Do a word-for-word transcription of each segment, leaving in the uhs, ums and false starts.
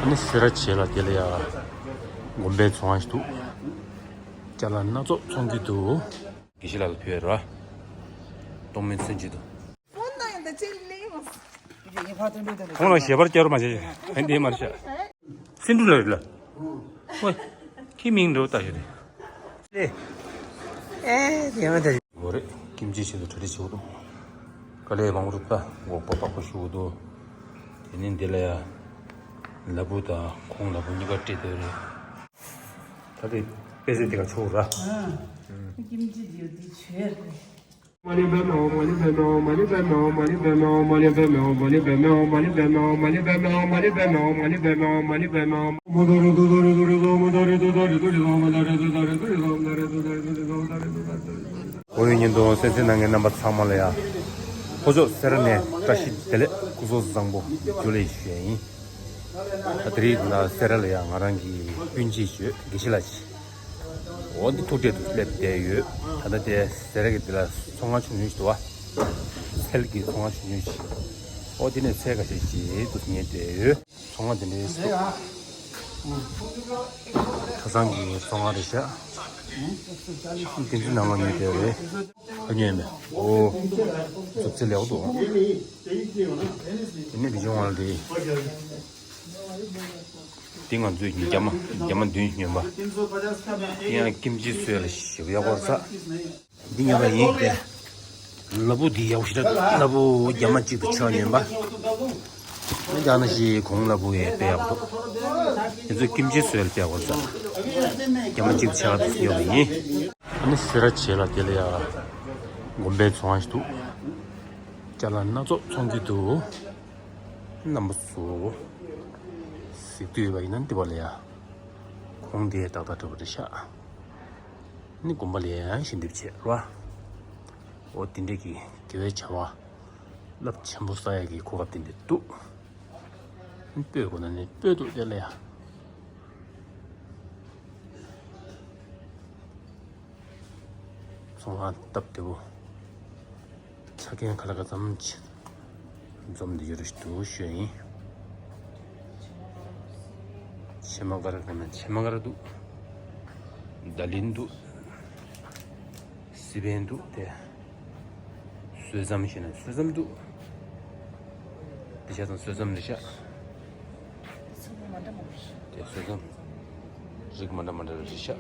ནི་སེ་ར་བྱེས་ལ་དེ་ལ་ཡ་དགོན་པའི་ཚོང་ཁང་ཞིག་འདུག་ཅ་ལག་སྣ་ཚོགས་འཚོང་གི་འདུག་དགེ་བཤེས་ལགས་ལ་ཕུལ་བས་ར། གཏོང་མིན་ཚུན་ཆད་དུ། ཁོང་ལ་ཞལ་པར་བསྐྱར་མ་བྱེད། ཕན་བདེ་མར་ཤ། སེ་འབྲུ་ལ་རེད་ལ། ཧོꯏ། ཁྱི་མིང་འགྲོ་ལྟ་ཞུ་རེད། ཨེ་དེ་ཡང་དེ། གོ་རེད། ཀིམ་ཅི་ཆེད་དུ་གྲ་སྒྲིག་བྱེད་དགོས་འདུག་དཀའ་ལས་མང་པོ་འདུག་ད་འགོག་པ་པགས་པ་ཞུ་དགོས་འདུག་དེ་ནས་འདི་ལ་ཡ། ལ་ཕུག་དང་ཁོང་ལ་ཕུག་གཉིས་ཀ་སྤྲད་དེ་རེད། ད་དེ་དཔེ་ཚད་དེ་ག་ཆོག་ར། ཀིམ་ཅི་ཡོད་དེ་བྱོས་རེད། ཨོ་ཡོད་ཉིན་དུ་སེམས་སེམས་ནང་གི་རྣམ་པ་ཚང་མ་ལ་ཡ། ལྷོ་ཕྱོགས་སེ་ར་ནས་བཀྲ་ཤིས་བདེ་ལེགས་སྐུ་གཟུགས་བཟང་པོ་ཇུ་ལེ་ཞུ་ཡ་ཡིན། ད་དེ་རིང་ལ་སེ་ར་ལ་ཡ་ང་རང་གི་སྤུན་མཆེད་ཞུ་དགེ་བཤེས་ལགས་ཀྱིས། འོ་འདི་ཐུག་འཕྲད་དུ་སླེབས་བསྡད་ཡོད། ད་ལྟ་དེ་ཟེར་གི་འདི་ལ་ཚོང་ཁང་ཆུང་ཆུང་ཞིག་འདུག་བ། སེལ་གྱི་ཚོང་ཁང་ཆུང་ཆུང་ཞིག་འོ་འདི་ནས་ཚལ་ཁ་ཤས་ཤིག་འདུག་ཉན་བསྡད་ཡོད། ཚོང་ཁང་འདི་འདྲའི་ཞིག་འདུག་ཁ་སང་གི་ཚོང་ཁང་རེད་ཤག་འདི་ཚོའི་ནང་ལ་ཉོས་བསྡད་རེད། ཁ་ཉོས་མེད། འོ། མཛུབ་རྩེ་ལེགས་འདུག་དེ་ནས་འདི་བྱུང་བ་ལ་དེ། འདི་ང་ཚོས་རྒྱ་མ་རྒྱ་མ་བདུན་ཉོས་པ། དེ་ཡང་ཀིམ་ཅི་བཟོས་ལ་ཞེ་པོ་ཡག་པོ་རེད་ས། འདི་ཉོས་པ་ཡིན་ཏེ། ལ་ཕུག་འདི་ཡག་པོ་ཞེ་དྲག་ལ་ཕུག་རྒྱ་མ་གཅིག་ཏུ་ཆགས་ཉོས་པ། ཡང་ན་ཞིག་གོང་ལ་ཕུག་ཡས་དཔེ་ཡག་པོ་འདུག་དེ་ཚོས་ཀིམ་ཅི་བཟོས་ལ་དཔེ་ཡག་པོ་རེད་ས། རྒྱ་མ་གཅིག་ཏུ་ཆགས་ཉོས་པ་ཡིན། ཨ་ནི་སེ་ར་བྱེས་ལ་དེ་ལ་ཡ། དགོན་པའི་ཚོང་ཁང་ཞིག་འདུག་ཅ་ལག་སྣ་ཚོགས་འཚོང་གི་འདུག་རྣམ་པ་ཚོ། གཟིགས་འདོད་ཡོད་པ་ཡིན་ན་འདི་པ་ལ་ཡ། གོང་དེ་ཏག་ཏག་འགྲོ་བ་རེད་ཤག་ནི་དགོན་པ་ལ་ཡང་ཞལ་འདེབས་བྱས་ར། འོ་དེ་འདྲས་ཀྱི་དགེ་བའི་བྱ་བ། རླབས་ཆེན་པོ་བསགས་ཡག་གི་གོ་སྐབས་དེ་འདྲས་འདུག་སྤོས་དགོས་ན་ནི་སྤོས་འདུག་དེ་ལ་ཡ། ཚོང་ཁང་སྟབས་བདེ་པོ། ཆ་རྐྱེན་ག་ལ་ག་ཙམ་ཅིག་འཛོམས་བསྡད་ཡོད་རེད་འདུག་ཞུ་ཡིན། ཕྱེ་མ་ཀ་ར་ག་ན་ཕྱེ་མ་ཀ་ར་འདུག་ད་ལིན་འདུག་སི་པན་འདུག་དེ། བསོད་ཟམ་ཞེས་ན་བསོད་ཟམ་འདུག་འདི་ཆ་ཚང་བསོད་ཟམ་རེད་ཤག་དེ་བསོད་ཟམ། རིགས་མ་འདྲ་མ་འདྲ་རེད་ཤག་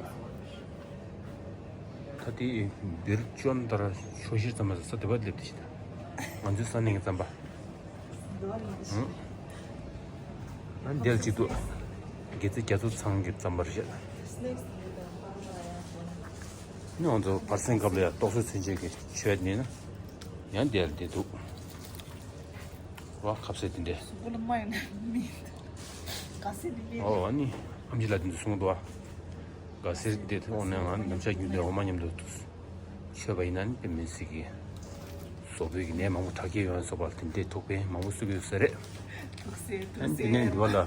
ད་དེ་འདིར་ཅོན་ཏར་ཆོས་ཤིར་ཙམ་པ་ས་དེ་བ་སླེབས་དེ་ཤི་ད། ང་ཚོའི་ས་གནས་ཀྱི་རྩམ་པ། ཨང་། འདིར་གཅིག་འདུག་དགེ་རྩེ་རྒྱ་མཚོ་ཚང་གི་རྩམ་པ་རེད་ཤག་ནི་ང་ཚོ་བར་གསེང་སྐབས་ལ་ཡང་ཏོག་ཙམ་ཚུན་ཆད་ཀྱི་ཆོས་ནི་ན། ཡང་འདིར་འདི་འདུག་བ་ཁབ་སེ་དེ་འདྲས། གཟུགས་པོ་ལ་མ་ཡིན་ན་མི་འདུག་ག་སེ་དེ་མི་འདུག་ཨོ་ཨ་ནི་ཨམ་ཆི་ལ་དེ་འདུག་གསུང་འདུག་བ། ག་སེ་དེ་ཐོག་ནས་ང་ནམ་ཞག་རྒྱུན་དུ་འོ་མ་མཉམ་དུ་འདུག་མཆོད་པ་ཡིན་ན་ནི་དཔེ་མི་སྲིད་ཀྱི། གཟུགས་པོའི་གི་ནད་མང་པོ་དྲག་སྐྱེད་ཡོང་བ་སོགས་པ་དེ་འདྲས་ཐུག་པས་མང་པོ་གསོད་ཀྱི་ཡོད་ས་རེད། ཐུག་སེ་ཐུག་སེ་དེ་ནས་འདི་བ་ལ་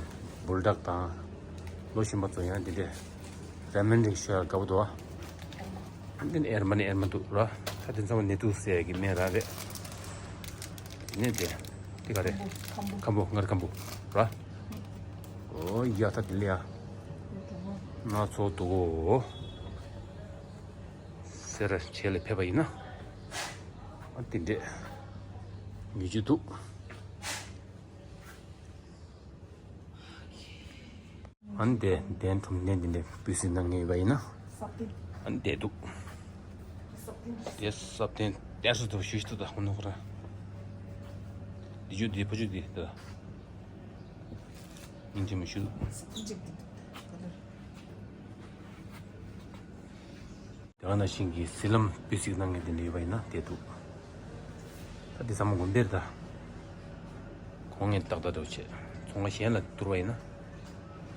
འབུལ་དྲག་དང་། ལོ་གཞོན་པ་ཚོ་ཡང་དེ་འདྲས་ར་མེན་རིགས་མཆོད་ཡ་དགའ་པོ་འདུག་ཨ། དེ་ནས་ཨེར་མ་ནི་ཨེར་མ་འདུག་ར། ད་དེ་ཚང་མ་ནད་དུག་སེལ་ཡ་གི་སྨན་རང་རེད། དེ་ནས་དེ་དེ་ག་རེད། ཁམ་བུ་ཁམ་བུ་ངར་ཁམ་བུ་ར། ཨོ་ཡ་ད་དེ་ལ་ཡ། སྣ་ཚོགས་འདུག་གོ། སེ་ར་བྱེས་ལ་ཕེབས་པ་ཡིན་ན། ཨ་དེ་འདྲས་ཉོ་རྒྱུ་འདུག་ཨ་ནི་དེ་གདན་ཁྲོམ་གདན་འདི་འདྲས་སྤུས་གཟིགས་གནང་མཁན་ཡོད་པ་ཡིན་ན། ཨ་ནི་དེ་འདུག་དེ་སྲ་བརྟན་བརྟན་སྲ་དུ་ཞུ་ཞུ་དུ་དག་མི་ནོར་ར། འདི་ཆུ་འདི་ཕ་ཆུ་འདི་དུ། སྙིང་རྗེ་མི་ཞུ། དེ་ག་ནང་བཞིན་གྱི་གཟི་ལམ་སྤུས་གཟིགས་གནང་མཁན་དེ་འདྲ་ཡོད་པ་ཡིན་ན་དེ་འདུག་ད་དེ་ཚང་མ་དགོན་པའི་རེད་ད། གོང་ངས་ཏག་ཏག་འདྲ་བོ་བྱས། ཚོང་ཁང་གཞན་ལ་བསྡུར་བ་ཡིན་ན།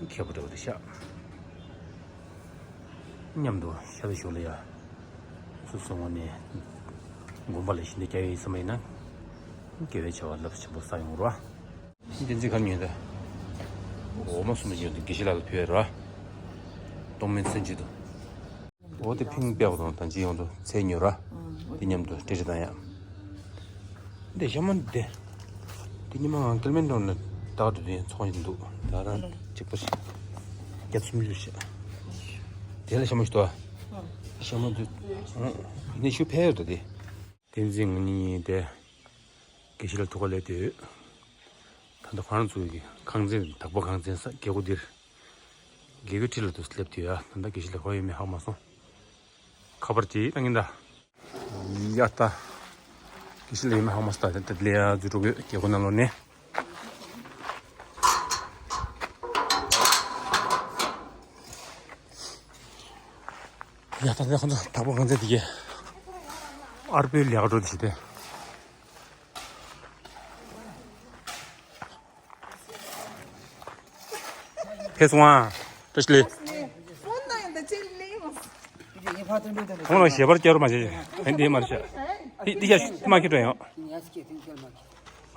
ཁེ་པོ་འདྲ་བོ་རེད་ཤག་མཉམ་དུ་ཤ་ལ་ཞོ་ལ་ཡ། སོ་སོ་ངོས་ནས་དགོན་པ་ལ་ཞལ་འདེབས་རྒྱག་ཡོད་བསམ་པ་ཡིན་ན། དགེ་བའི་བྱ་བ་རླབས་ཆེན་པོ་བསགས་ཡོང་རོགས། བསྟན་འཛིན་ག་རེ་ཉོས་ད། འོ་མ་གསུམ་ཉོས་ཏེ་དགེ་བཤེས་ལགས་ལ་ཕུལ་བས་ར། གཏོང་མིན་ཚུན་ཆད་དུ། འོ་དེ་ཕིང་པས་པ་དང་ད་ཅི་ཡོང་དུ་ཚལ་ཉོས་ར། དེ་མཉམ་དུ་སྤྲད་རེ་དང་ཡ། འདི་ཞྭ་མོ་འདི། འདི་ཉི་མ་ང་ཀེལ་མེན་ཌོན་ལ་ད་ ལྟག་འགྲོ་དུས་ཚོང་ཡིན་འདུག་ད་རང་གཅིག་པ་ཞིག་བརྒྱ་སུམ་ཅུ་ཞིག་དེ་ལ་ཤ་མོ་ཞིག་ཏོ། ཤ་མོ་འདུག་ཡིན་ནའི་ཤུ་ཕལ་ཡོད་དོ་དེ། བསྟན་འཛིན་ང་གཉིས་དེ་དགེ་བཤེས་ལ་ཐུག་ག་སླེབས་དུས། ད་ལྟ་ཁོ་རང་ཚོའི་ཁང་ཚན་དྭགས་པོ་ཁང་ཚན་ས་རྒྱལ་སྒོ་འདིར། རྒྱལ་སྒོའི་འཁྲིས་ལ་དུ་སླེབས་དུས་ཡ་ད་ལྟ་དགེ་བཤེས་ལ་ཁོ་ཡོད་མེད་ཧ་གོ་མ་སོང་། ཁ་པར་ཅིག་བཏང་གིན་ད། ཡ་ད། དགེ་བཤེས་ལ་ཡོད་མེད་ཧ་གོ་མ་སོང་ད་ད་ལས་ཡ་འཛུལ་འགྲོ་དགོས་རྒྱལ་སྒོ་ནང་ལོགས་ནས། ཡ་ད་ད་ཁོ་ཚོ་དྭགས་པོ་ཁང་ཚན་དེ་གས། ཨར་པོའི་ལས་ཀ་འགྲོ་དེ་ཞིག་སྟེ། ཕེབས་སོང་ཨ། བཀྲ་ཤིས་བདེ་ལེགས། ཁོང་ལ་ཞལ་པར་བསྐྱལ་རོགས་མ་བྱེད། ཨ་འདི་མ་རེད་ཤག་འདི་འདི་ཡ་འདི་མ་ཁྱེར་འགྲོ་ཡང་།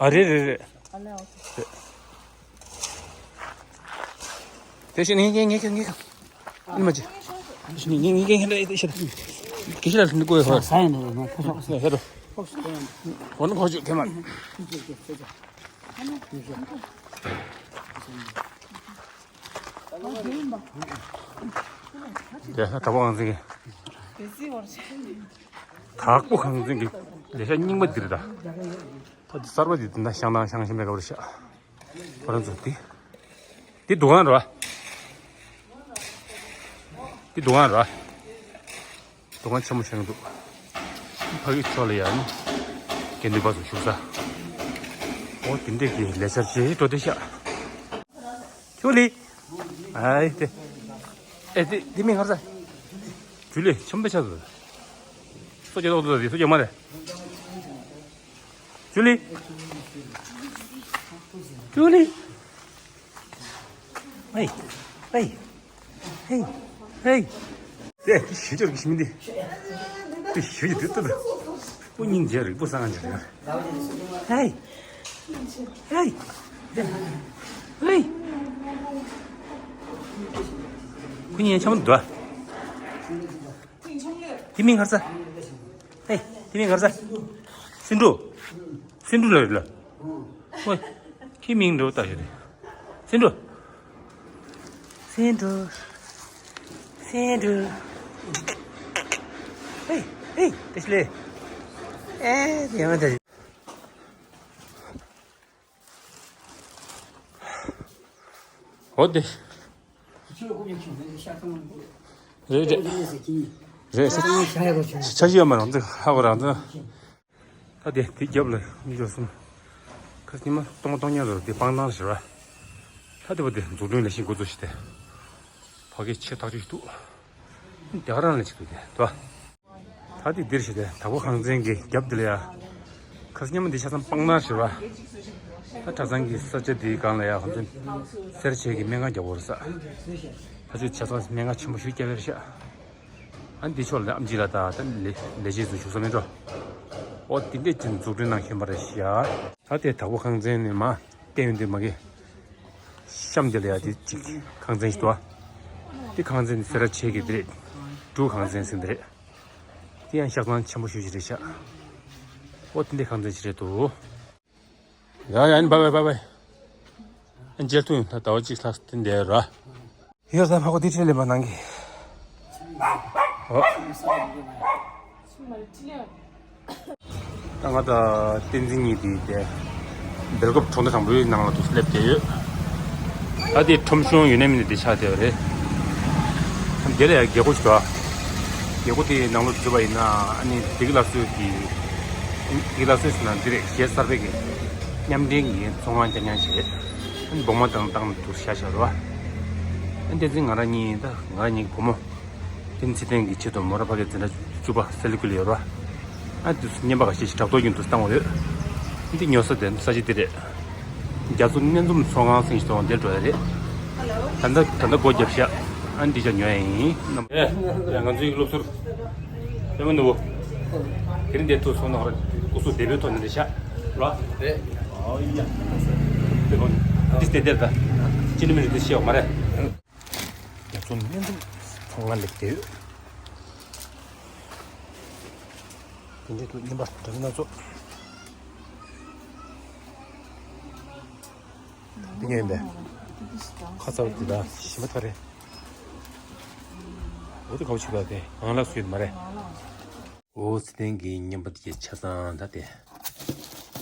ཨ་རེད་རེད་རེད། དེ་བཞིན་ངས་ངས་ངས་ངས་ངས་ཨ་མ་ཅི། ངས་ངས་ངས་ངས་ངས་ངས་ངས་ངས་ངས་ངས་ངས་ངས་ངས་ས་ཡིན་ནོ་ཡིན་ནོ་ཁ་ཤོག་ཧེ་རོ། འོ་ན་ཁོ་ཆུ་ཁེ་མ། དེ་ཧ་དྲ་པོ་ཁང་ཚན་གྱི། དྭགས་པོ་ཁང་ཚན་གྱི་ལས་ཤག་རྙིང་པ་འདིར་ད། ད་འདི་གསར་པ་འདི་འདི་འདྲ་ཤང་ན་ཤང་ཤང་མེད་ག་བར་ཤག་ཁོ་རང་ཚོ་འདི། འདི་འདུ་ཁང་རེད་བ། འདི་འདུ་ཁང་རེད་བ། འདུ་ཁང་ཆེན་མོ་ཞིག་འདུག་ཕ་གི་ཕྱོགས་ལ་ཡང་དགེ་འདུན་པ་ཚོ་བཞུགས་ས། འོ་དེ་འདྲས་ཀྱི་ལས་འཆར་ཇེ་སྤྲོ་བདེ་ཤག་ཆུ་ལི། ཨའི་དེ། ཨེ་དེ་དེ་མིང་ག་རེ་ཟེར། ཇུ་ལི་ཆམ་པའི་ཆ་ཟེར། སོ་རྒྱག་ཏོག་ཏོག་དེ་སོ་རྒྱག་མ་རེད། ཇུ་ལི། ཇུ་ལི། ཧེ། ཧེ། ཧེ། ཧེ། དེ་ཞུ་ཅོར་གི་ཞི་མི་འདི། དེ་ཞུ་ཅི་དུ་དུ། པུ་ཉིན་རྗེ་རིག་པུ་སང་རྗེ་རིག་ཧེ། ཧེ། ཧེ། ཁུ་ཉིན་ཆམ་དུ། དེ་མིང་ག་རེ་ཟེར། ཧེ། དེ་མིང་ག་རེ་ཟེར། སེ་འབྲུ། སེ་འབྲུ་ལ་རེད་ལ། ཨོ། ཁྱི་མིང་འདྲ་བོ་ལྟ་ཡོད་རེད། སེ་འབྲུ། སེ་འབྲུ། སེ་འབྲུ། ཧེ། ཧེ། བཀྲ་ཤིས་བདེ་ལེགས། ཨེ་དེ་ཡང་དེ། འོ་དེ། རེད་རེད། རེད་རེད། འཆར་གཞི་ཡོད་མ་རེད་འདི་ཧ་གོ་རང་འདི། ད་དེ་དེ་རྒྱབ་ལ་འཇོག་སོང་། ཁ་སྙེ་མ་སྟོང་སྟོང་ཉར་རོ་དེ་སྤང་ཐང་ཞེས་པ། ད་དེ་བ་དེ་འཛུགས་སྐྲུན་ལས་གཞི་འགོ་འཛུགས་ཞེས་ཏེ། ཕ་གི་ཆེ་ཐག་ཆོད་ཞིག་འདུག་དེ་ག་རང་ལ་ཅིག་འདུག་དེ་དོ། ད་དེ་འདིར་ཞེས་ཏེ་དྭགས་པོ་ཁང་ཚན་གྱི་རྒྱབ་དེ་ལ་ཡ། ཁ་སྙེ་མ་འདི་ཆ་ཚང་སྤང་ཐང་ཞེས་པ། ད་གྲྭ་ཚང་གི་ས་ཆ་དེའི་སྒང་ལ་ཡ་ཁོང་ཚོས་སེར་བྱེས་ཀྱི་སྨན་ཁང་རྒྱག་གོ་རེད་ས། ད་ཆོས་ཆ་ཚང་སྨན་ཁང་ཆེན་པོ་ཞིག་བརྒྱབ་ཡོད་ཤག་ཨ་འདི་ཕྱོགས་ལ་ཨམ་ཆི་ལ་ད་ད་ལས་ལས་བྱེད་ཚོ་བཞུགས་ས་མེད་འགྲོ། ཨོ་དེ་འདྲས་ཅན་འཛུགས་སྐྲུན་གནང་བཞིན་པ་རེད་ཤག་ད་དེ་དྭགས་པོ་ཁང་ཚན་ནས་མ་བསྟན་ཡོད་འདུག་མ་གི། གཤམ་དེ་ལ་ཡ་དེ་གཅིག་ཁང་ཚན་ཞིག་འདུག་ཨ། དེ་ཁང་ཚན་དེ་སེ་ར་བྱེས་ཀྱི་དེ་རེད། འབྲུག་ཁང་ཚན་ཟེར་འདི་རེད། དེ་ཡང་ཤག་ཚང་ཆེན་པོ་ཞེ་ཅིག་རེད་ཤག་ཨོ་དེ་འདྲས་ཁང་ཚན་ཞིག་རེད་འདུག་ཡ་ཡ་ཨན་བྷའི་བྷའི་བྷའི་བྷའི། ཨན་མཇལ་ཐུབ་ཡོང་ད་ཟླ་བ་གཅིག་ལྷག་སྟེ་འདས་ར། ཡོད་ས་ཕ་གོ་དེ་ཁྲིད་ལེན་པ་ནང་གི། ཨོ། ད་ང་དང་བསྟན་འཛིན་གཉིས་དེ་དེ། སྦེལ་ཀོབ་གྲོང་སྡེ་དང་པོའི་ནང་ལ་དུ་སླེབས་བསྡད་ཡོད། ད་དེ་ཁྲོམ་གཞུང་ཡོད་ནའི་མིན་ནའི་དེ་ཆགས་བསྡད་པ་རེད། དེ་ལ་ཡང་རྒྱལ་སྒོ་ཞིག་འདུག་རྒྱལ་སྒོ་དེའི་ནང་ལོགས་འཛུལ་བ་ཡིན་ན་ཨ་ནི་བདེ་སྐྱིད་སླར་གསོའི་གི། བདེ་སྐྱིད་སླར་གསོ་ཟེར་ན་འདི་རེད། གཞས་གསར་པའི་གི་མཉམ་འབྲེལ་གྱི་ཚོང་ཁང་རྐྱང་རྐྱང་ཞིག་རེད། ཨ་ནི་སྦོང་མ་བཏང་བཏང་འདུག་ཤ་ཤ་རོ། ཨ་ནི་བསྟན་འཛིན་ང་རང་གཉིས་ད་ང་རང་གཉིས་ཀྱི་བུ་མོ། བསྟན་འཛིན་ཚེ་བརྟན་གྱི་ཆེད་དུ་མོ་ར་ཕ་གིར་འཛིན་གྲྭ་བཅུ་པ་སེ་ལི་ཀུ་ལི་ཡོད་ར། ཨ་དེ་ཚོ་རྔན་པ་ཁ་ཤས་ཤིག་དྲག་ཐོག་རྒྱུན་དུ་བཏང་བ་ཡོད། འདི་ཉོ་ས་དེ་ས་ཆ་འདི་རེད། རྒྱ་མཚོ་སྣ་འཛོམས་ཚོང་ཁང་ཟེར་ཞིག་འདུག་འདིར་འགྲོ་ཡ་རེད། ད་ལྟ་ད་ལྟ་སྒོ་བརྒྱབ་ཤག་ཨ་འདི་ཅག་ཉོ་ཡ་ཡིན། ཨེ་ཡ་ང་ཚོའི་སློབ་ཟུར་པད་མ་ནོར་བུ། དེ་རིང་འདིར་ཐུག་སོང་ན་ཧོར་སྐུ་གཟུགས་བདེ་པོའི་ཐོག་ནས་རེད་ཤག་ར། རེད། ཨོ་ཡ། འདི་དེ་འདིར་ད་ཅི་ནི་མི་རེད་འདི་ཤེས་བ་མ་རེད། རྒྱ་མཚོ་སྣ་འཛོམས་ཚོང་ཁང་སླེབས་བསྡད་ཡོད། དེ་འདྲའི་དུ་རྔན་པ་འདྲ་མིན་སྣ་ཚོགས། འདི་ངན་པས། ཁ་ཚ་བ་འདི་ད་ཞིམ་པ་ཐ་རེད། འོ་དེ་ག་བ་ཆུ་ད་དེ་ཨང་ལགས་སུ་ཡོད་མ་རེད། འོ་ཚེ་བརྟན་གྱི་རྔན་པ་དེ་ཆ་ཚང་ད་དེ།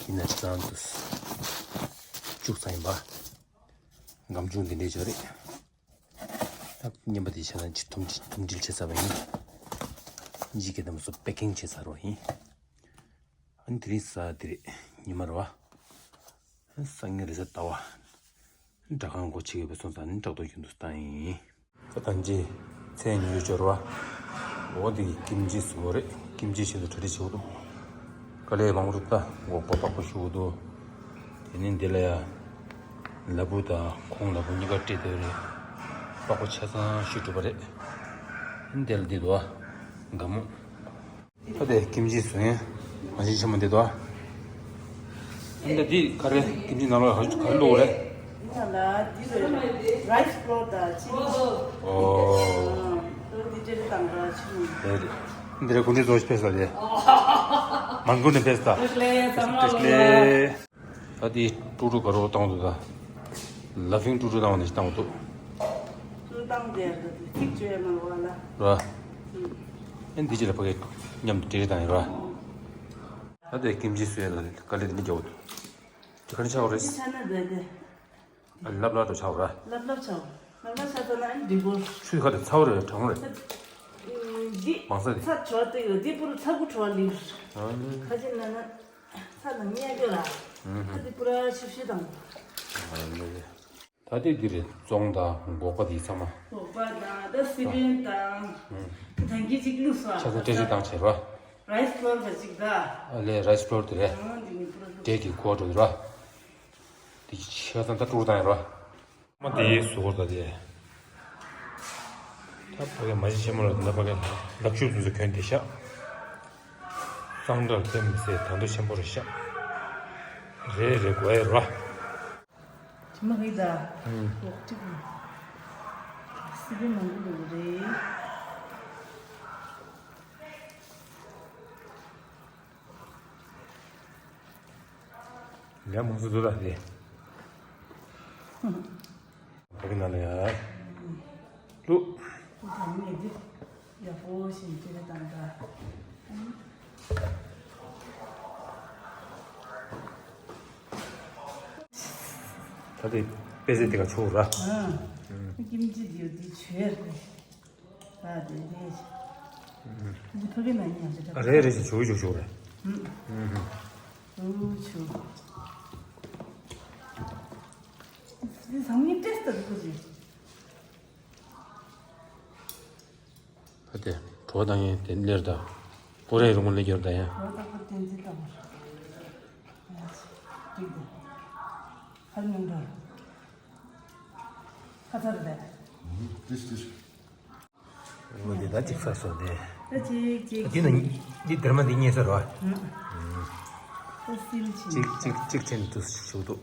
ཡིན་ན་ཆ་ཚང་དུ་བཅུག་ཚར་ཡིན་པ། སྒམ་ཆུང་འདི་འདྲས་ཅིག་རེད། ད་རྔན་པ་དེ་ཆ་ཚང་ཅིག་ཐུམ་ཐུམ་སྒྲིལ་བྱས་ཚར་བ་ཡིན། གཞི་གི་དམ་སོ་པེ་ཀིང་བྱས་ཚར་བ་ཡིན། ཨ་ནི་དེ་རིང་གཟའ་དེ་རེད། ཉི་མ་རེད་བ། སང་ཉིན་རེས་གཟའ་ཟླ་བ། སྦྲག་ཁང་སྒོ་ཕྱེ་གི་བས་སོང་ཙང་ནི་བྲག་རྡོ་རྒྱུན་དུ་བཏང་ཡིན། ད་ཐང་ཅི། ཚེས་ཉི་ཤུ་འབྱོར་བ། འོ་དེ་གི་ཀིམ་ཅི་བཟོ་གི་རེད། ཀིམ་ཅི་ཆེད་དུ་གྲ་སྒྲིག་བྱེད་དགོས་འདུག་དཀའ་ལས་མང་པོ་འདུག་ད་འོག་པ་པགས་པ་བཤུ་གི་འདུག་དེ་ནས་འདི་ལ་ཡ། ལ་ཕུག་དང་ཁོང་ལ་ཕུག་གཉིས་ཀ་སྤྲད་དེ་རེད། པགས་པ་ཆ་ཚང་བཤུ་གྲུབ་པ་རེད། འདི་ལ་འདི་འདུག་ཨ། དགའ་མོ། ད་དེ་ཀིམ་ཅི་བཟོ་ཡན། མ་གཞི་ཆེན་མོ་འདི་དོ། འདི་འདི་ག་རེ་ཀིམ་ཅི་ནང་ལ་ག་རེ་བླུགས་རེད། འདི་ནང་ལ་འདི་རེད། རའི་སི་ཕློར་དང་ཅི་ནི། ཨོ། ཨ། འདི་ཅི་རེད་དང་ར་ཆི་ནི། རེད་རེད། འདི་རེད་གུང་ཁྲན་ཚོགས་ཕེབས་ས་རེད། མང་གུ་ནས་ཕེབས་ས། བཀྲ་ཤིས་བདེ་ལེགས། ད་དེ་ཀྲུག་ཀྲུག་ག་རོ་བཏང་འདུག་ད། ལ་ཕིང་ཀྲུག་ཀྲུག་བཏང་བ་ནས་བཏང་འདུག་ཀྲུག་བཏང་དེ་ཚིག་བཅོས་ཡ་མ་རུ་བ་ལ། ར། ཨེ་འདི་ཅི་ལ་ཕ་གི་མཉམ་དུ་འབྲེལ་བཏང་ཡོད་ར། ད་དེ་ཀིམ་ཅི་བཟོས་ལ་དཀའ་ལས་འདི་འདྲ་རྒྱག་འདུག་དེ་ག་རེ་ཆགས་པ་རེད། ཆ་ན་དེ་དེ། ཨ་ལབ་ལབ་འགྲོ་ཆགས་པ་ར། ལབ་ལབ་ཆགས། ལབ་ལབ་ཆགས་ཚར་ན་ཨ་འདི་གོ། ཆུ་ཁ་དེ་ཚ་བ་རེད་གྲང་རེད། འདི། མང་ས་དེ། ཚ་བྲོ་དེ་ཡོད་འདི་པུར་ཚ་གུ་བྲོ་ལིར། ཨ་ནི། ཁ་ཅིག་ན་ན། ཚ་ནང་ཉལ་གི་ར། ཨུ་ཧུ། ཁ་དེ་པུ་ར་ཤིབ་ཤིབ་དང་། ཨ་ནི། ད་ལྟའི་འདི་རེད། བཙོང་དང་སྒོག་པ་དེ་ཚང་མ། སྒོག་པ་དང་ད་སི་པན་དང་། ཨུ། ད་གི་ཅིག་བླུགས་སོ། ཆ་ཚང་སྤྲད་རེས་བཏང་བྱས་ར། རའི་སི་ཕློར་ག་ཅིག་ད། ཨ་ལས་རའི་སི་ཕློར་དེ་རེད། ཨང་འདི་ནི་པུ་ར་བླུགས། འབྲས་ཀྱི་ཁུ་བ་འགྲོ་དེ་ར། དེ་ཆ་ཚང་ད་ཀྲུག་བཏང་ཡོད་ར། མ་དེའི་གཟུགས་སྐོར་ད་དེ། ད་ཕ་གི་མ་གཞི་ཆེན་མོ་ལ་ད་ཕ་གི་ལག་ཤུབས་ཚོ་གྱོན་དེ་ཤག་གཙང་སྦྲ་དེ་མི་ཟེར་ད་དོ་ཆེན་པོ་རེད་ཤག་རེད་རེད་དགོས་ཡ་ར། དྲི་མ་གི་ད། ཨུམ། འོག་གཅིག་སི་པན་མང་པོ་འདུག་རེད། ལས་མང་སུ་འདུག་ད་དེ། ཕ་གི་ནང་ལ་ཡ། ལུ། ད་ངས་འདི་ཡག་པོ་ཞིག་ཅི་རེད་དང་ད། ད་དེ་པེ་ཙེ་དེ་ག་ཆོག་ར། ཨང་། ཀིམ་ཅི་དེ་འདི་བྱོས་རེད། ད་དེ་དེ། འདི་ཕ་གི་ན་ཉམས་ཆེ་ད། རེད་རེད་ཞིག་ཞུ་ཞུ་ཞུ་རེད། ཨུ་ཆུ། འདི་ཚང་མའི་ཏེས་ཏ་ཁུ་ཅི། ད་དེ་གྲོ་དང་ཡན་དེ་ལེར་ད། པོ་རེ་རུང་ལེ་རྒྱོར་ད་ཡན། གྲོ་ད་ཁུ་ཏན་ཏན་ད་བར། ཡ་ཅི། འགྲིག་འདུག་ཧར་མིན་འགྲོ། ཁ་ཚར་རེད། ཏིས་ཏིས། འོ་དེ་ད་གཅིག་ཚར་སོང་དེ། ད་གཅིག་གཅིག་འདི་ན་འདི་སྡེར་མ་འདི་རྙེད་ས་རེད་བ། ད་སིལ་ཕྱིན། གཅིག་གཅིག་གཅིག་ཕྱིན་དུ་ཞུགས་འདུག་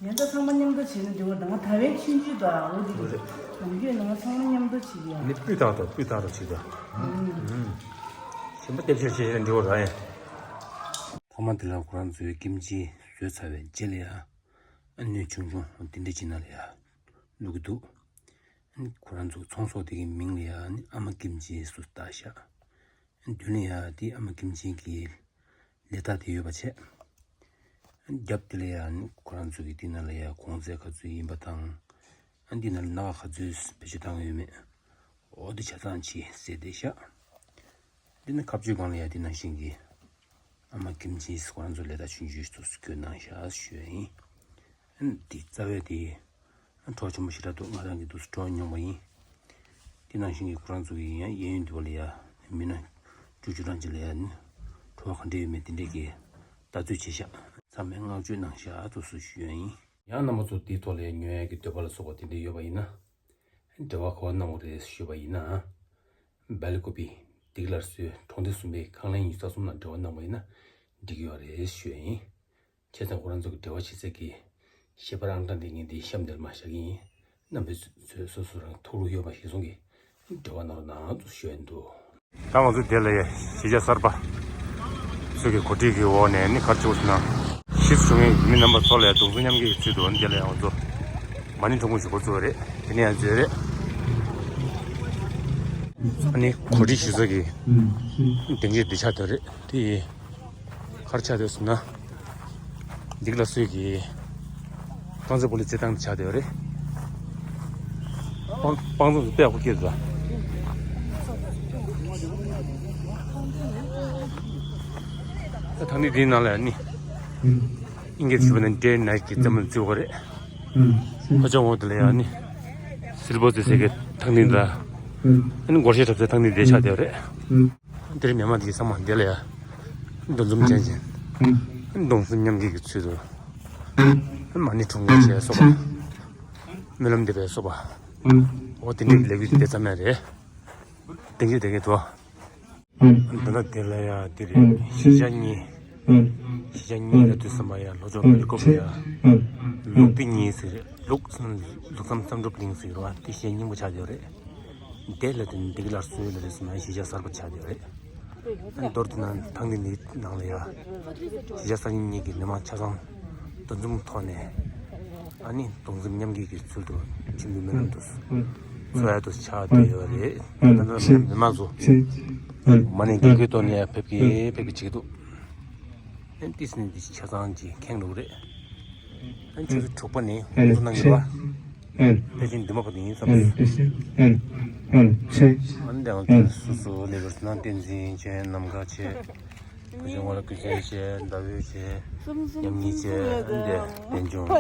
ཡང་ད་ཚང་མ་མཉམ་དུ་བྱས་ན་འགྲིག་པ་དང་ད་བའི་ཆུང་ཆུང་དང་འོ་དེ་འོ་རེད། ནམ་རྒྱུན་ནང་ཚང་མ་མཉམ་དུ་བྱེད་ཀྱི་ཡ། ནི་སྤུས་དག་ཏུ་སྤུས་དག་ཏུ་བྱེད་དོ། ཞིམ་པ་ལྟེབ་ཤོད་བྱེད་ན་འགྲིག་པ་ར་ཡ། ཐ་མ་དེ་ལ་ཁོ་རང་ཚོའི་ཀིམ་ཅི་བཟོས་ཚར་བའི་རྗེས་ལ་ཡ། ཨ་སྣོད་ཆུང་ཆུང་འདི་འདྲ་ཅིག་ནང་ལ་ཡ། བླུག་གི་འདུག་ཁོ་རང་ཚོ་ཚོང་ཟོག་དེ་གི་མིང་ལ་ཡ་ནི་ཨ་མ་ཀིམ་ཅི་སུ་བཏགས་ཤག་མདུན་ལ་ཡ་དེ་ཨ་མ་ཀིམ་ཅི་གི་ལས་རྟགས་དེ་ཡོད་པ་བྱས། རྒྱབ་དེ་ལ་ཡ་ནི་ཁོ་རང་ཚོ་གི་དེ་ནང་ལ་ཡ་གོང་ཚད་ག་ཚོད་ཡིན་པ་དང་། ཨ་འདི་ནང་ལ་སྣ་ཁ་ག་ཚོད་བེད་སྤྱོད་བཏང་ཡོད་མེད། འོ་དེ་ཆ་ཚང་ཅིག་གསལ་བསྡད་ཤག་འདི་ནི་ཁ་གཅོད་སྒང་ལ་ཡ་དེ་ནང་བཞིན་གི་ཨ་མ་ཀིམ་ཅི་ཁོ་རང་ཚོ་ལས་རྟགས་ཆུང་ཆུང་ཞིག་ཏུ་བཀོད་གནང་ཤག་ཞུ་ཡ་ཡིན། ཨ་ནི་དེ་རྩ་བའི་དེ་ཨ་གྲོགས་ཆེན་པོ་ཞེ་དྲག་འདུག་ང་རང་གིས་འདུག་སེ་གྲོགས་མྱོང་བ་ཡིན། དེ་ནང་བཞིན་གྱི་ཁོ་རང་ཚོ་གི་ཡང་གཡས་གཡོན་འདི་བ་ལ་ཡ་མི་སྣ་བཅུ་བཅུ་གྲངས་ཅིག་ལ་ཡ་ནི་གྲོགས་ག་འདྲ་ཡོད་མེད་དེ་འདྲས་ཀྱི་ལྟ་ཚོད་བྱས་ཤག་ཚང་མས་བསྔགས་བརྗོད་གནང་ཤག་ཏུ་སུ་ཞུ་ཡ་ཡིན། ཡང་རྣམ་པ་ཚོ་དེའི་ཐོག་ལ་ཡ་ཉོ་ཡ་གི་འདོད་པ་ལ་སོགས་པ་དེ་འདྲས་ཡོད་པ་ཡིན་ན། འབྲེལ་བ་ག་པར་གནང་དགོས་རེད་ཞུས་པ་ཡིན་ན། སྦེལ་ཀོབ་པི། སྡིག་སླར་གསོའི་གྲོང་སྡེ་གསུམ་པའི་ཁང་ལན་ཉི་ཤུ་རྩ་གསུམ་ནང་འབྲེལ་བ་གནང་བ་ཡིན་ན་འགྲིག་གི་ཡོད་རེད་ཞུ་ཡ་ཡིན། བྱས་ཙང་ཁོ་རང་ཚོ་གི་འབྲེལ་བ་བྱེད་ས་གི་ཞལ་པར་ཨང་གྲངས་འདི་ངས་འདི་གཤམ་འདིར་མར་བཞག་གི་ཡིན། རྣམ་པ་ཚོས་སོ་སོ་རང་ཐུགས་ལུགས་ཡོད་པ་ཞིག་གསུང་གི་འབྲེལ་བ་གནང་རོགས་གནང་དུ་ཞུ་ཡ་འདུག་ད་ང་ཚོ་དེ་ལ་ཡ་གཞིས་ཆགས་གསར་པ་ཚོ་གི་གོ་སྒྲིག་གི་འོག་ནས་ནི་གར་བཅུག་ན་ ཕྱིར་བྱུང་མཁན་མི་རྣམ་པ་ཚོ་ལ་ཡང་གདུང་སེམས་མཉམ་སྐྱེད་ཀྱི་ཚུལ་དུ་འདི་ལ་ཡང་ང་ཚོ་མ་ཎི་ཐུན་མོང་ཞིག་འགོ་བཙུགས་པ་རེད། དེ་ནས་ཡང་མཛོད་རེད། ཨ་ནི་གོ་སྒྲིག་ཞུ་ས་གི་སྡིངས་ཆ་འདི་ཆགས་བསྡད་རེད། དེ་གར་ཆགས་བསྡད་ཟེར་ན། འདི་ག་ལ་སུས་ཀྱི་རྐང་རྩེད་སྤོ་ལོའི་རྩེད་ཐང་ཆགས་བསྡད་ཡོད་རེད། སྤང་སྤང་ལྗོངས་སུ་དཔེ་ཡག་པོ་སྐྱེས་འདུག་ད། ཐང་སྟེང་འདིའི་ནང་ལ་ནི་ཨིན་སྐད་ཞུས་པ་ན་ཌེ་ནའིཊ་གི་རྩེད་མོ་རྩེ་དགོས་རེད། ཧ་ཅང་འོག་དེ་ལ་ཡང་ནི་སིལ་བོ་རྩེ་སའི་གི་ཐང་སྟེང་དང་། ཨ་ནི་སྒོར་གཞས་འཁྲབ་སའི་ཐང་སྟེང་དེ་ཆགས་བསྡད་ཡོད་རེད། དེར་མི་མང་དེ་ཚང་མ་འདི་ལ་ཡ་འདུ་འཛོམས་བྱས་ཤིང་། གདུང་སེམས་མཉམ་སྐྱེད་ཀྱི་ཚུལ་དུ་མ་ཎི་འཁྲུངས་སྐར་བཅས་སོགས་པ། སྨོན་ལམ་འདེབས་པ་སོགས་པ། འོ་དེ་འདྲའི་ལས་འགུལ་དེ་ཙམ་ཡང་རེད། དེང་གི་དེ་གའི་དུ། འདི་ན་དེ་ལ་ཡ་དེ་རེད། གཞིས་ཆགས་གཉིས། གཞིས་ཆགས་གཉིས་ལ་དུས་གསུམ་པ་ཡ་ལྷོ་ཕྱོགས་མེ་ལ་ཀོ་པ་ཡ། ལུགས་འདི་གཉིས་ཟེར་རེད། ལུགས་ལུགས་བསམ་བསམ་གྲུབ་གླིང་ཟེར་རེད་བ། དེ་གཞིས་ཆགས་རྙིང་པ་ཆགས་བསྡད་ཡོད་རེད། དེ་ལ་དེ་ནི་འདི་ག་ལ་སུའི་ལ་རེད་ཟེར་ན་གཞིས་ཆགས་གསར་པ་ཆགས་བསྡད་ཡོད་རེད། ཨ་ནི་མདོར་བསྡུས་ན་ཐང་འདི་འདིའི་ནང་ལ་ཡ་གཞིས་ཆགས་གསར་རྙིང་གཉིས་ཀྱི་མི་མང་ཆ་ཚང་འདུ་འཛོམས་ཐོག་ནས། ཨ་ནི་གདུང་སེམས་མཉམ་སྐྱེད་ཀྱི་ཚུལ་དུ་མཆོད་འབུལ་སྨོན་ལམ་དུ་འཚོགས་ཡ་དུ་ཆགས་བསྡད་ཡོད་རེད། ད་ལྟ་མི་མང་ཚོ་མ་ཎི་འགན་ཁུར་ཐོག་ནས་ཕེབས་ཀྱི་ཕེབས་ཀྱི་བྱེད་ཀྱི་འདུག་ཨ་ནི་ཏིས་ནི་འདི་ཆ་ཚང་གི་ཁེངས་འདུག་རེད། ཨ་ནི་ཆུ་ཚོད་དྲུག་པ་ནས་འགོ་ཚུགས་གནང་གི་རེད་བ། ཕལ་ཆེར་འདི་མ་པ་དེ་ཡིན་བསམ། ཨ་ནི་དེ་ང་ཚོས་སོ་སོ་ལས་པར་སྣང་བསྟན་འཛིན་བྱས། ནམ་མཁའ་བྱས། བུ་ཆུང་བ་ལ་ཀུན་གསལ་བྱས། ཟླ་འོད་བྱས། ཉམས་ཉེས་བྱས། ཨ་ནི་དེ་དེ་འབྱུང་།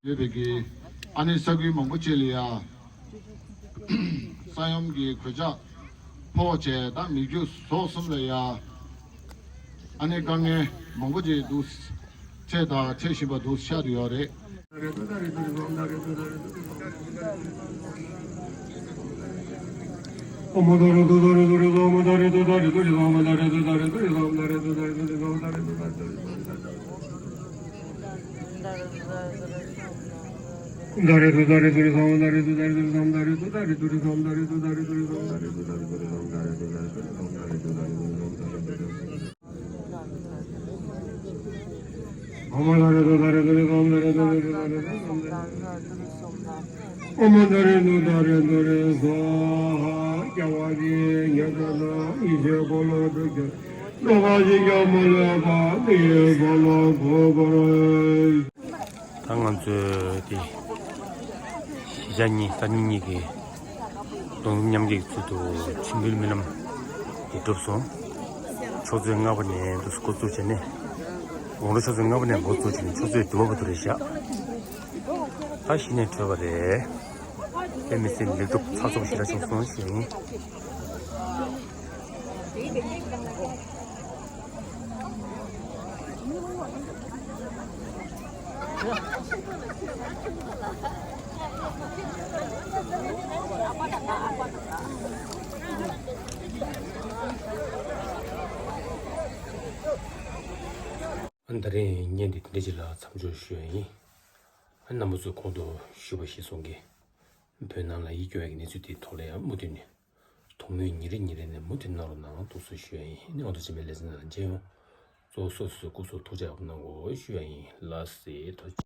ཡོད་པའི་གི་ཨ་ནི་ས་ཁུལ་མང་པོ་ཅིག་ལ་ཡ་ས་ཡོམ་གྱི་གོད་ཆག་ཕོག་བྱས། ད་མི་རྒྱུ་ཟོག་གསུམ་ལ་ཡ་ཨ་ནི་དཀའ་ངལ་མང་པོ་ཅིག་འདུག་འཕྲད་དང་འཕྲད་བཞིན་པ་འདུག་ཤར་དུ་ཡོད་རེད། ད་ང་ཚོས་དེ་གཞིས་ཆགས་གཉིས་ས་གཉིས་གཉིས་ཀྱི་གདུང་སེམས་མཉམ་སྐྱེད་ཀྱི་ཚུལ་དུ་མཆོད་འབུལ་སྨོན་ལམ་དེ་གྲུབ་སོང་། ཆུ་ཚོད་ལྔ་པ་ནས་འདུག་འགོ་བཙུགས་བྱས་ནས། དགོང་དྲོ་ཆུ་ཚོད་ལྔ་པ་ནས་འགོ་བཙུགས་བྱས་ནས་ཆུ་ཚོད་བདུན་པ་བར་དུ་རེད་བཞག་ད་གཞི་ནས་གྲོལ་བ་རེད། དཔེ་མི་སྲིད་ལེགས་གྲུབ་ཚགས་ཚུད་ཞེ་དྲག་བྱུང་སོང་ཞུ་ཡ་ཡིན། ཨ་ནི་ད་རེས་བརྙན་འདི་དེ་འདྲ་ཅིག་ལ་མཚམས་འཇོག་ཞུ་ཡ་ཡིན། ཨ་ནི་རྣམ་པ་ཚོས་གོང་དུ་ཞུས་པ་བཞིན་སོང་གི། བོད་ནང་ལ་ཡིད་སྐྱོ་བའི་གནས་ཚུལ་དེའི་ཐོག་ལ་ཡང་མུ་མཐུད་ནས། ཐུགས་སྨོན་ཉིན་རེ་ཉིན་རེ་ནས་མུ་མཐུད་གནང་རོགས་གནང་། ཐུགས་གསོ་ཞུ་ཡ་ཡིན། ཨ་ནི་ང་ཚོ་རྗེས་མའི་ལེ་ཚན་ནང་མཇལ་ཡོང་། གཙོ་བོ་སོ་སོའི་སྐུ་གཟུགས་ཐུགས་ཅག་ཡག་པོ་གནང་དགོས་ཞུ་ཡ་ཡིན། ལགས་སེ། ཐུགས་རྗེ་ཆེ།